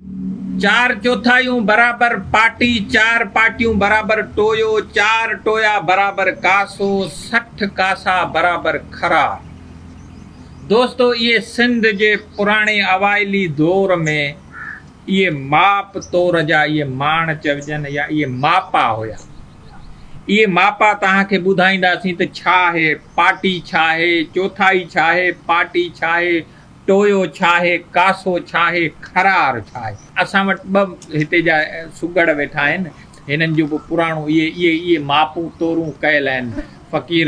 چار چوٿايون برابر پاٽي، چار پاٽيون برابر ٽويو، چار ٽويا برابر ڪاسو، 60 ڪاسا برابر خرار. دوستو اهي سنڌ جي پراڻي اوائلي دور ۾ اهي ماپ تور جا اهي ماڻ چئجن يا اهي ماپا هيا. اهي ماپا توهان کي ٻڌائينداسين ته ڇا آهي پاٽي ڇا آهي چوٿائي ڇا آهي پاٽي ڇا آهي ٽويو ڇا آهي ڪاسو ڇا آهي خرار ڇا آهي. اسان وٽ ٻه هتي جا سگهڙ ويٺا آهن هنن جو به پراڻو اهي اهي اهي ماپون تورون ڪيل آهن فقير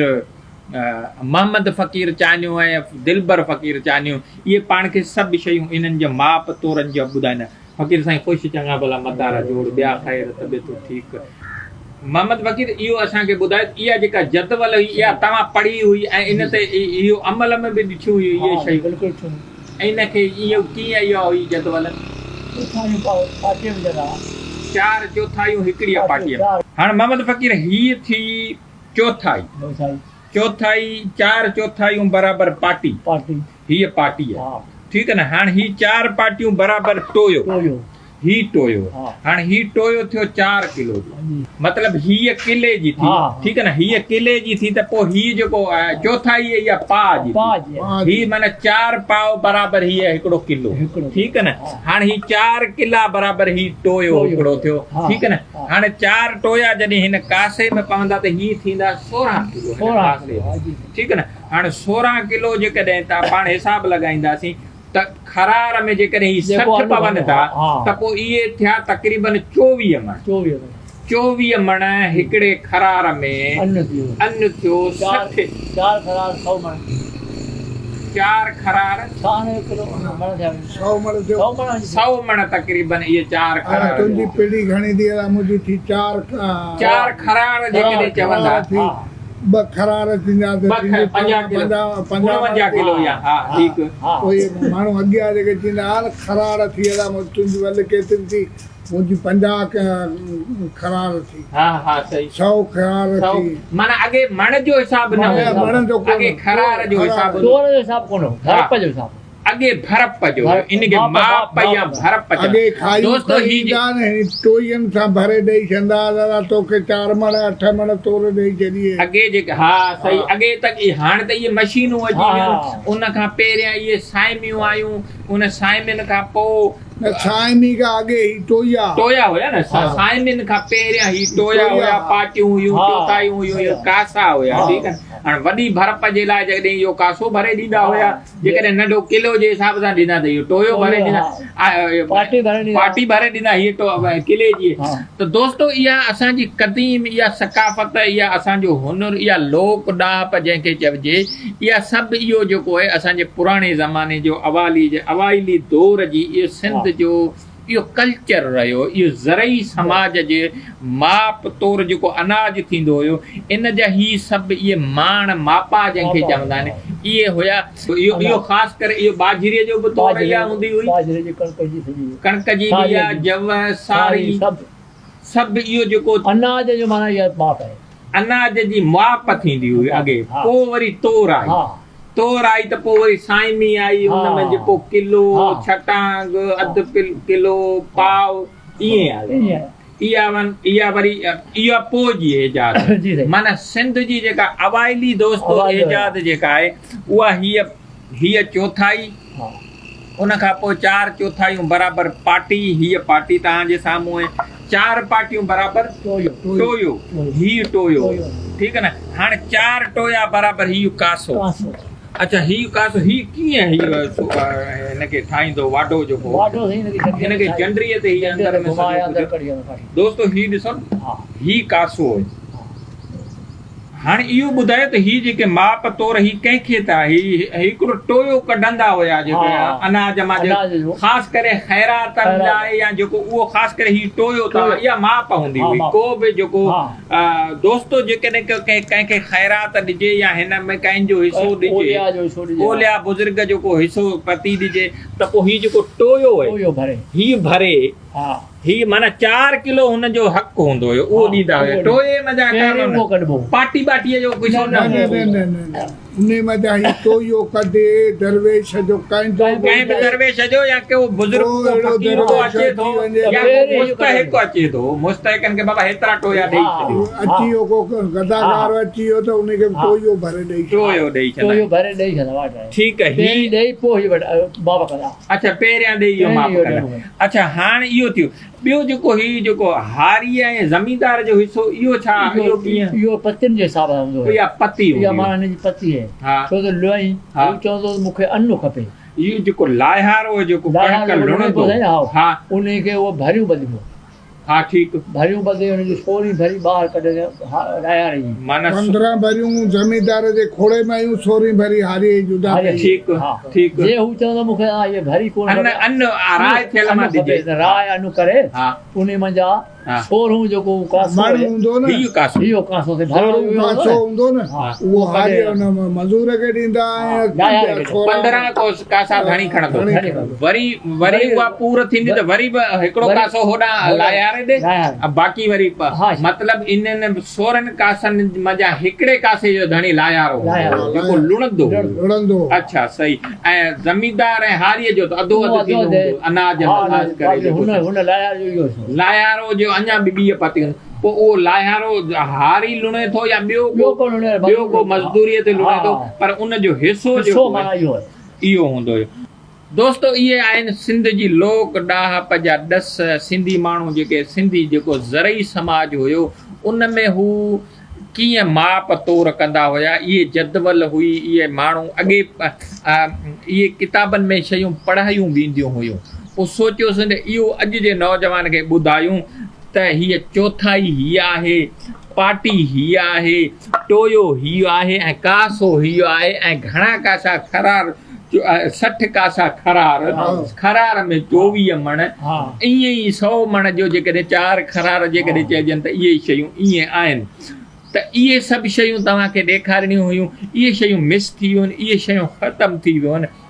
محمد فقير چانيو ۽ دلبر فقير چانيو اهي پاڻ کي سڀ شيون انهن جا ماپ تورن جا ٻڌائيندا فقير سائين خوش چڱا ڀلا متارا جوڙ ٻيا خير طبيعتون ٺيڪ. محمد فقير اهو اسان کي ٻڌايو ته اها جيڪا جدول هئي اها توهان پڙهي هئي ۽ ان تي اهو عمل ۾ به ڏٺيون هيون اهي ها شيون بلڪل ڏٺيون. ۽ ان کي اهو ڪيئن اها هئي جدول. چوٿايون پاٽيء ۾ وجهندا ها. چار چوٿايون هڪڙيء پاٽيء پاٽيء ۾. چار. هاڻ محمد فقير هيء ٿي چوٿائي. چوٿائي. چوٿائي چار چوٿايون برابر پاٽي. پاٽي. هيء پاٽي آهي. ها. ٺيڪ آهي نه هاڻ هي چار پاٽيون برابر ٽويو. ٽويو. هي ٽويو. ها. هاڻ هي ٽويو ٿيو چار ڪلو جو. جي. مطلب هيء ڪلي جي ٿي. ها. ٺيڪ آهي نه هيء ڪلي جي ٿي ته پوء هي جيڪو چوٿائي اها پاء جي ٿي. پاء جي. هي معنيٰ چار پاء برابر هيء هڪڙو ڪلو. هڪڙو. ٺيڪ آهي نه ها. هاڻ هي چار ڪلا برابر هي ٽويو ٽويو. هڪڙو ٿيو. ها. ٺيڪ آهي نه ها. هاڻ چار ٽويا جڏهن هن ڪاسي ۾ پوندا ته هي ٿيندا 16 ڪلو هن 16 ڪاسي ڪلو. ۾. ها جي. ٺيڪ آهي نه هاڻ 16 ڪلو جيڪڏهن ته پاڻ حساب لڳائينداسين ته خرار ۾ جيڪڏهن هي 60 پون ٿا ته پوء اهي ٿيا تقريبن 24 مڻ. 24 مڻ هڪڙي خرار ۾ ان ٿيو 60. چار خرار سؤ مڻ. چار خرار. سؤ مڻ ٿيو. سؤ مڻ تقريبن اهي چار خرار. تنهنجي پيڙهي گهڻي ٿي منهنجي ٿي چار. چار خرار جيڪڏهن چوندا. ٻه خرار ٿيندا ته ٿيندي 55 ڪلو يا ها ٺيڪ. اهي ماڻهو اڳيان جيڪي چيندا ها نه خرار ٿي ادا تنهنجي ول ڪيتري ٿي منهنجي 50 خرار ٿي. ها ها صحيح. سؤ خرار ٿي. معنيٰ اڳي مڻ جو حساب نه هو اڳي خرار جو حساب هوندو تور جو حساب ڪونه هو ڀرپ جو حساب هو. اڳي ڀرپ جو هيو ان کي ماپ يا ڀرپ چوندا. اڳي کايون دوستو کڻي هي ايندا نه هن ٽوئين سان ڀري ڏئي ڇڏندا ها دادا توکي چار مڻ اٺ مڻ تور ڏئي ڇڏيئي. اڳي جيڪي ها صحيح اڳي ته هاڻ ته اهي مشينون اچي ويون ان کان پهريان اهي سائميون آيون ان سائمين کان پوء. نه سائمي کان اڳي هي ٽوئيا. ٽوئيا هيا نه سائمين کان پهريان هي ٽوئيا هيا پاٽيون هيون چوٿايون هيون اهي ڪاسا هيا ٺيڪ آهي هاڻ وڏي ڀرپ جي لاء جيڪڏهن اهو ڪاسو ڀري ڏيندا هيا. جيڪڏهن ننڍو ڪلو جي حساب سان ڏيندا ته اهو ٽويو ڀري ڏيندا پاٽي ڀري ڏيندا پاٽي ڀري ڏيندا هي ٽو ڪلي جي ته دوستو اها اسان جي قديم اها ثقافت اها اسان جو هنر اها لوڪ ڏاهپ جنهن کي چئجي اها سڀ اهو جيڪو آهي اسان جي پراڻي زماني جو اوالي جي اوائلي دور جي اهو سنڌ جو اهو ڪلچر رهيو، اهو زرعي سماج جي ماپ تور جيڪو اناج ٿيندو هيو، ان جا هي سڀ اهي ماڻ، ماپا جنهن کي چوندا آهن، اهي هيا. اهو خاص ڪري اهو ٻاجهريء جو به تور اها هوندي هئي. ٻاجهري جي ڪڻڪ جي سڄي. ڪڻڪ جي به اها، جو، ساري، سڀ اهو جيڪو. اناج جو معنيٰ اها ماپ آهي. اناج جي ماپ ٿيندي هئي اڳي، پوء وري تور آئي. تور آئي ته پوء وري سائمي آئي، ان ۾ جيڪو ڪلو، ڇٽانگ، اڌ ڪلو، پاء ائين آيو. اها اها وري اها پوء جي ايجاد معنيٰ سنڌ جي جيڪا اوائلي دوستو ايجاد جيڪا آهي اها هيء هيء چوٿائي ان کان پوء چار چوٿايون برابر پاٽي، هيء پاٽي توهان جي سامهون آهي، چار پاٽيون برابر ٽويو، هيء ٽويو، ٺيڪ آهي نه، هاڻي چار ٽويا برابر هيء ڪاسو، اڇا هيء ڪاسو، هيء ڪيئن هيء هن کي ٺاهيندو واڍو جيڪو هن کي جنڊريء تي هيء اندر ۾ سڄو ڪجهه، دوستو هيء ڏسو نه هيء ڪاسو آهي. هاڻي اهو ٻڌايو ته هي جيڪي ماپ تور هي ڪنهن کي ٿا هي هڪڙو ٽويو ڪڍندا هيا جيڪو اناج مان خاص ڪري خيراتن لاء يا جيڪو اهو خاص ڪري هي ٽويو ٿا اها ماپ هوندي هئي ڪو به جيڪو دوستو جيڪڏهن ڪنهن کي خيرات ڏجي يا هن ۾ ڪنهن جو حصو ڏجي اولياء بزرگ جو ڪو حصو پتي ڏجي ته پوء هي جيڪو ٽويو آهي هي ڀري هي معنيٰ چار ڪلو هن جو حق هوندو هيو اهو ڏيندا هيا ٽوئي منجهان پهرين اهو ڪڍبو هو. پاٽي ٻاٽيء جو قصو نه هوندو هو. انهي منجهان هي ٽوئيو ڪڍي درويش جو ڪائيندو به ڪنهن به هجي. درويش جو يا ڪو بزرگ ڪو ڪو اهڙو فقير ڪو درويش اچي ٿو اچي وڃي يا ڪو پهرين اهو مستحق ڪڍندو. اچي ٿو مستحقن کي بابا هيترا ٽويا ڏيئي ڇڏيو. اچي ويو ڪو گداگار اچي ويو ته انهي کي به ٽوئيو ڀري ڏيئي ڇڏيو. ٽوئيو ڏيئي ڇڏيو. ٽوئيو ڀري ڏيئي ڇڏيو واٽ آهي. ٺيڪ هي. پهرين ڏيئي پوء هي وٽ ماپ ڪندا. اڇا پهريان ڏيئي اهو ماپ ڪندا. اڇا هاڻ اهو ٿيو. ٻيو جيڪو هي جيڪو هاريء ۽ زميندار جو حصو اهو ڇا اهو ڪيئن؟ اهو پتين جي حساب سان هوندو آهي. اها پتي هوندي اها معنيٰ هن جي پتي آهي. ڇو ته لوئي هو چوندو ته مون کي ان کپي. اهو جيڪو لاهيارو جيڪو ڪڻڪ لڻندو ها. انهي کي اهو ڀريون ٻڌبيون. ها ٺيڪ. ڀريون ٻڌي ان جي سورهين ڀري ٻاهر ڪڍي لاهياري جي. معنيٰ 15 ڀريون زميندار جي کوڙي مان آيون سورهين ڀري هاريء جي جدا پئي. ٺيڪ ٺيڪ. جي هو چوندو مون کي اهي ڀري ڪونه کپي. ان راء ٿيل مان ڏجي. راء ان ڪري انهي منجهان سورهون جيڪو هو ڪاسو مڻ هوندو نه. هيء ڪاسو. هيء ڪاسو سي ڀرڻ سورهون ڪاسو هوندو نه اهو هاري ان مزور کي ڏيندا ۽ 15 ڪاسا ڌڻي کڻندو. وري وري اها پور ٿيندي ته وري به هڪڙو ڪاسو هوڏانهن لاهياري ڏي باقي وري مطلب انهن 16 ڪاسن منجهان هڪڙي ڪاسي جو ڌڻي لاهيارو هوندو جيڪو لڻندو هو. اڇا صحيح ۽ زميندار ۽ هاريء جو ته اڌو اڌ ٿيندو هوندو اناج ۾ خاص ڪري جيڪو لاهيارو جو اڃا به ٻيء پتي هوندي پوء اهو لاهيارو هاري لڻي ٿو يا ٻيو ڪو ٻيو ڪو مزدوريء تي لڻي ٿو پر ان جو حصو جيڪو اهو هوندو هيو. دوستو اهي آهن سنڌ جي لوڪ ڏاهپ جا ڏس، سنڌي ماڻهو جيڪي سنڌي جيڪو زرعي سماج هيو ان ۾ هو ڪيئن ماپ تور ڪندا هيا، اهي جدول هئي، اهي ماڻهو اڳي اهي ڪتابن ۾ شيون پڙهايون وينديون هيون، پوء سوچيوسين ته اهو اڄ جي نوجوان کي ٻڌايون ته هيء چوٿائي هيء آهي، پاٽي هيء آهي، ٽويو هيء آهي ۽ ڪاسو هيء آهي ۽ گهڻا ڪاسا خرار 60 ڪاسا خرار، خرار ۾ 24 مڻ، ائين ئي سئو مڻ جو جيڪڏهن چار خرار جيڪڏهن چئجن ته اهي شيون ائين آهن ته اهي سڀ شيون توهان کي ڏيکارڻيون هيون، اهي شيون مس ٿي ويون آهن، اهي شيون ختم ٿي ويون آهن.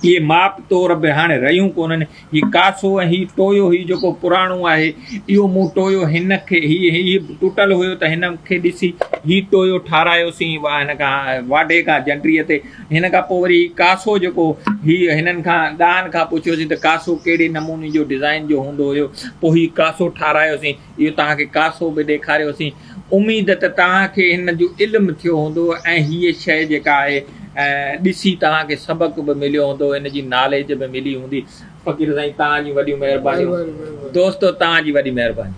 اهي ماپ تور به هاڻي رهيون ڪونهن. هي ڪاسو ۽ هي ٽويو هي جيڪو پراڻو آهي، اهو مون ٽويو هن کي هي هي ٽٽل هيو ته هن کي ڏسي هي ٽويو ٺارايوسين هن کان واڍي کان جنڊريء تي. هن کان پوء وري هي ڪاسو جيڪو هي هنن کان ڏاهن کان پڇيوسين ته ڪاسو ڪهڙي نموني جو ڊزائين جو هوندو هيو. پوء هي ڪاسو ٺارايوسين. اهو توهان کي ڪاسو به ڏيکاريوسين. اميد ته توهان کي هن جو علم ٿيو هوندو ۽ هيء شيء جيڪا آهي ڏسي توهان کي سبق به مليو هوندو هن جي ناليج به ملي هوندي. فقير سائين توهان جون وڏيون مهربانيون. دوستو توهان جي وڏي مهرباني.